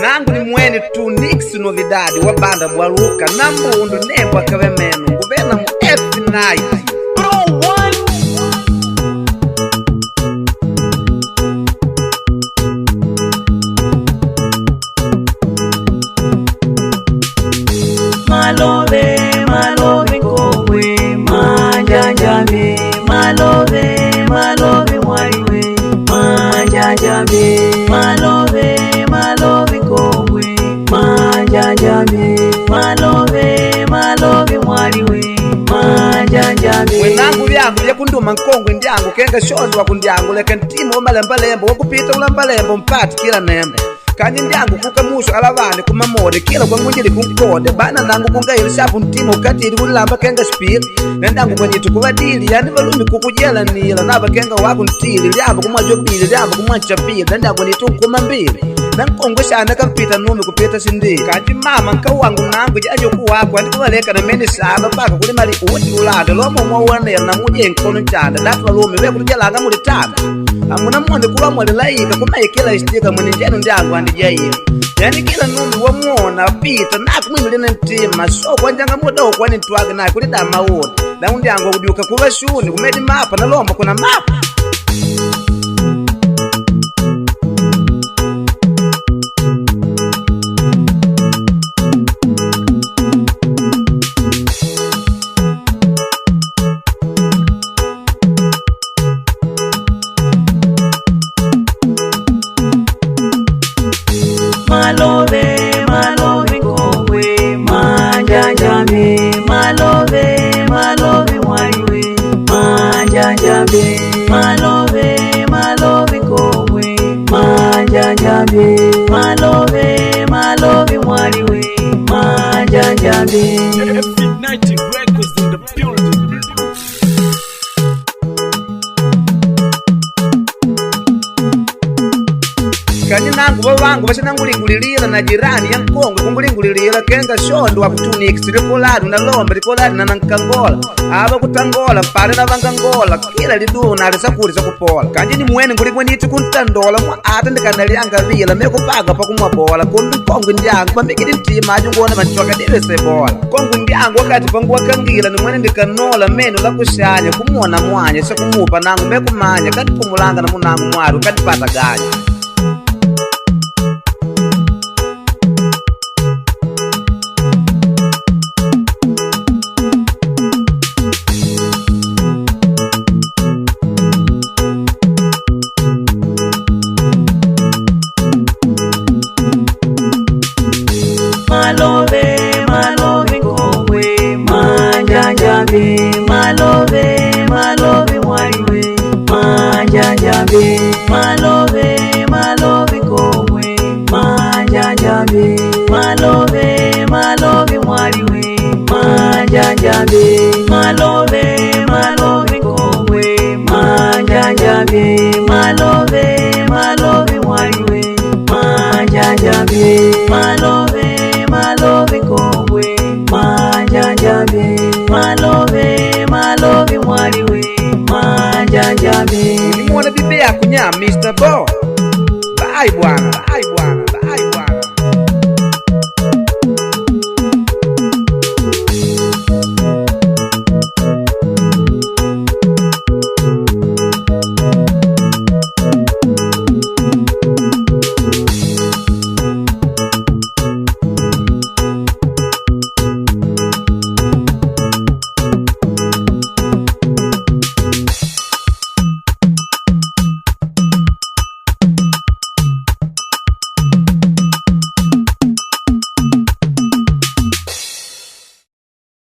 Nangu ni mwene tu Nix novidade wa banda bwaluka na mbundu nembo akave meno nguvena mu F9 Pro One. Malove, malove kongwe, manjanjambe, malove, malove mwaliwe, manjanjambe, malove, malove kongwe, manjanjambe, malove, malove mwaliwe, manjanjambe. Mwenangu vyangu vyakunduma nkongwe ndyangu kenga shondo wakundyangu leka ntima wamalembalembo wakupita ulambalembo mpati kila nembe kanyi ndyangu kukamusho alavane kumamode kila kwangunjili kunkode bana nangu kungaili shapu ntima ukatili kulilamba kenga xipili na ndyangu kwanyitu kuvadili yani valumi kukujelanila nava kenga waku ntili lyamba kumwajobili lyamba kumwachapili na ndyangu nitu nkuma mbili na nkongwe xana kampita numi kupita xindili kanji mama nkawangu nangu jajoku wako andikuvaleka na mene xaba paka kuli mali uti ulanda lomo mwauwanela namuje nkono ncanda datu valume vekutujalanga mulitanda amuna monde kuva mwalilaika kumaikila isitika mwene njenu ndyangu andijaila yani kila numi wamuona pita nakumwimilina ntima so kwanjanga muda ukwani ntwage naye kulida mauna dangu ndyangu akudyuka kuva xuni kumedi mapa nalomba kuna mapa. Malove, malove kongwe, manjanjambe, malove, malove mwaliwe, manjanjambe, malove, malove kongwe, manjanjambe, malove, malove mwaliwe, manjanjambe. F90 Records in the building. Kanyi nangu vavangu vaxinangulingulilila na jirani ya nkongwe kungulingulilila kenga xondo wa kutunix likoladi nalomba likoladi na nankangola ava kutangola pale na vangangola kila liduna alisakuli sakupola kanji ni mwene ngulimweniti kuntandola mwa ata ndikanaliangavila mekupaga pakumwa bola kumbi nkongwe ndyangu pamikili ntima ajungona vancoka divesebola kongwe ndyangu wakati panguwakangila ni mwene ndikanola meno lakuxanya kumona mwanya xakumupa nangu mekumanya katipumulanga na munangu mwaru katipataganya. Malove, malove kongwe, manjanjambe, malove, malove mwaliwe, manjanjambe, malove, malove kongwe, manjanjambe, malove, malove mwaliwe, manjanjambe, malove, malove kongwe, manjanjambe, malove, malove mwaliwe, manjanjambe, malove, malove kongwe, manjanjambe, malove, malove mwaliwe, manjanjambe. Ulimwona bibi yako nya Mr. Bo. Bye bwana. Bye bwana.